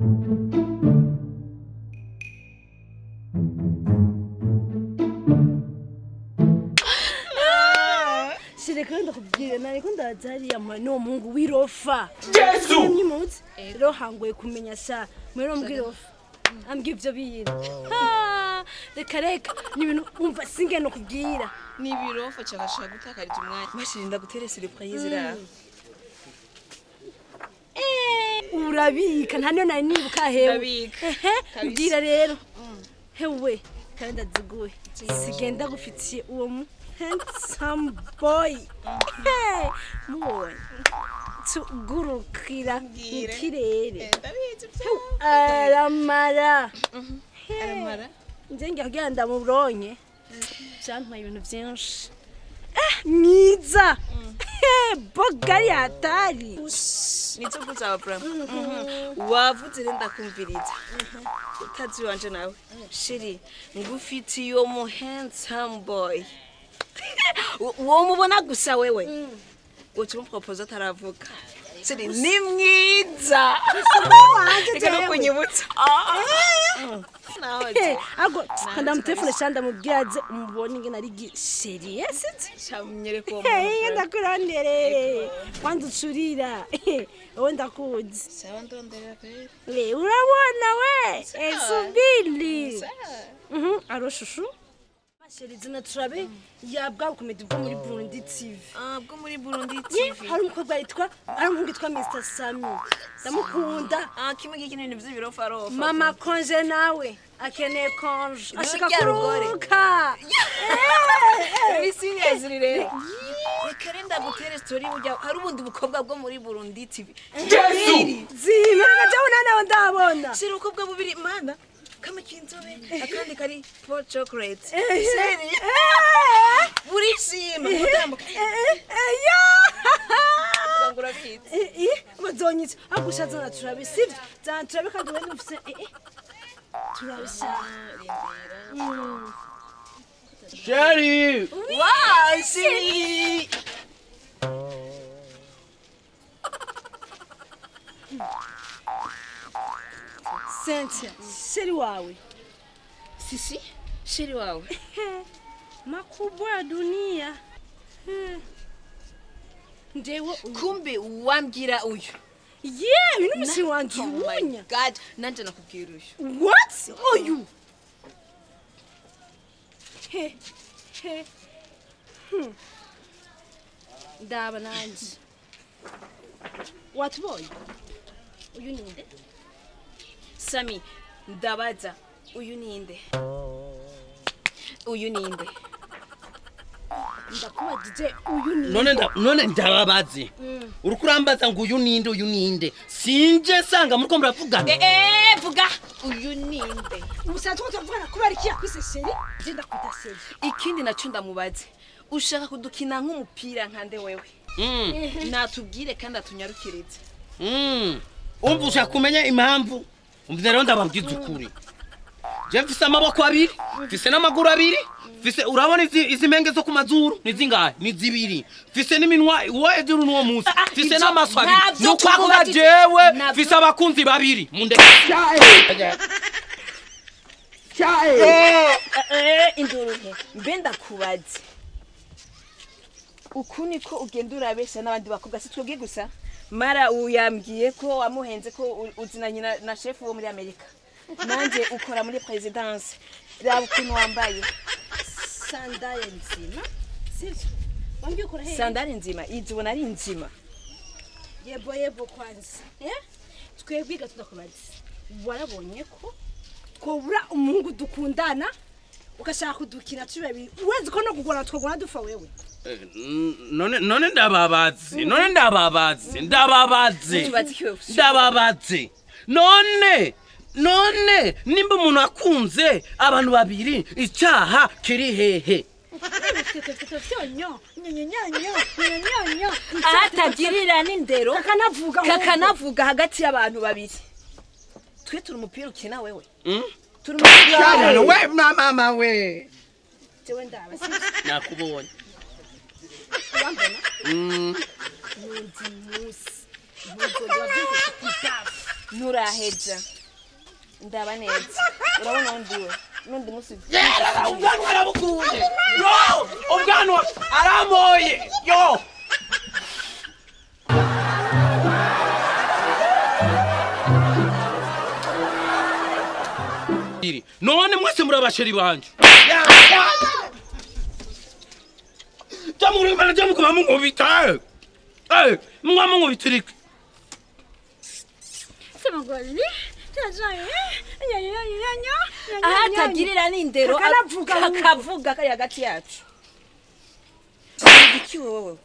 Shireka ndakubwira nariko ndazariya no mungu wirofa. Yesu! Nimutse rero hangoye kumenya sha mwero mbwirofa. Ambwiye ivyo bintu. Reka reka ni ibintu umva singeno kubwira. Ni ibirofa cyagashaka gutakariza umwanya. Bashirinda gutere surprise ra. Urabika nta niyo nari nibuka hewe. Ndabika. Mbwira rero. Hewe kandi ndaziguye. Sigenda gufitiye uwo mu handsome boy. Hey, mubonye tugurukira mu kirere. Aramara. Aramara. Nje ngiye kugira ndamuronke. Byantwaye ibintu byinshi. Mwiza. Bogari hatari. Nizo kuzawa bra. Wavuze renda kumviriza. Utazi wanje nawe. Shiri ngufitiye uwo mu handsome boy. Uwo mubona gusa wewe. Uwo mupropose ataravuka. Shiri ni mwiza. Reka no kunyibutsa. Ago kanda mtelefone shanda mubwiaze umubone ingene ari gisheri siti Shamnyereko uwo muntu. Ndakurondere. Kwanza ucurira. Wowe ndakuzi. Sawa ndonderera kweli. Urabona we. Subili. Aro shushu. Sheri zina turabe ya bwa comedy bwo muri Burundi TV. Bwo muri Burundi TV. Hari umukobwa yitwa ari umuhungu yitwa Mr Sami. Ndamukunda. Kimwe gikine ni byo birofa rofa. Mama konje nawe akeneye konje. Ashaka kuruka. Ni serious rero. Reka renda gutere story ujya hari ubundi bukobwa bwo muri Burundi TV. Yesu! Zimera jabona nawe ndabona. Shira ubukobwa bubiri mana. Kama kinzobe akandi kari pot chocolate. Seri. Burishima gutambuka. Ya. Ngura bitse. Bazonyitse agusha zana turabe sivyo. Zana turabe kandi we nufise turabisha. Sheri. Wow, Sheri. Cynthia, sheri wawe. Sisi, sheri wawe. Makubwa ya dunia. Ndewe kumbe wambwira uyu. Yeah, uyu ni wanje unya. God, nanje nakubwira uyu. What? Uyu. He. He. Ndaba nanje. What boy? Uyu ni nde? Sami, ndabaza uyu ninde? Uyu ninde? Ndakubajije uyu ninde? None ndababaze. Urukurambaza ngo uyu ninde uyu ninde? Sinje sanga muriko muravugana. Vuga uyu ninde? Ubusanzwe tuvugana kubera iki yakwise sheri? Je ndakwita sheri. Ikindi naco ndamubaze. Ushaka kudukina nk'umupira nkande wewe? Natubwire kandi atunyarukirize. Umva ushaka kumenya impamvu? Umva rero ndababwiza ukuri. Je mfise amaboko abiri, mfise n'amaguru abiri, mfise urabona izi menge zo ku mazuru ni zingahe? Ni zibiri. Mfise n'iminwa uwo ejuru n'uwo munsi. Mfise n'amaso abiri. Nuko jewe mfise abakunzi babiri. Munde. Induru he. Mbe ndakubaze. Uku niko ugenda urabesha n'abandi bakobwa si twebwe gusa. Mara uyambwiye ko wamuhenze ko uzinanye na chef wo muri Amerika. Nanje ukora muri presidence. Raba ukuntu wambaye. Sandale nzima. Sivyo? Wambwiye ukora he? Sandale nzima, izi ubona ari nzima. Yebo yebo kwanza. Twebwe tudakubaze. Warabonye ko twobura umuhungu dukundana ukashaka kudukina turi babiri. Uwezi ko no kugora twogora dufa wewe. None ndababaze. None ndababaze. Ndababaze. Ndababaze. None nimba umuntu akunze abantu babiri icyaha kiri hehe? Ahatagirira n'indero kakanavuga hagati y'abantu babiri. Twe turi umupira ukina wewe. Turi umupira we mama we. Jewe ndaba nakubonye. Urambona? Nundi musi. Ntuzoba byose kutafu. Nturaheja. Ndaba neza. Urabona ndiwe. Nundi musi. Yera, ubwanwa arabukuye. Yo, ubwanwa aramoye. Yo. None mwese muri abasheri banje. Jamuri jamu kuma mungubita. Eh, mwa mungubitirika. Semagwali. Aha atagirira n'indero akavuga kari hagati yacu. Iki wowe.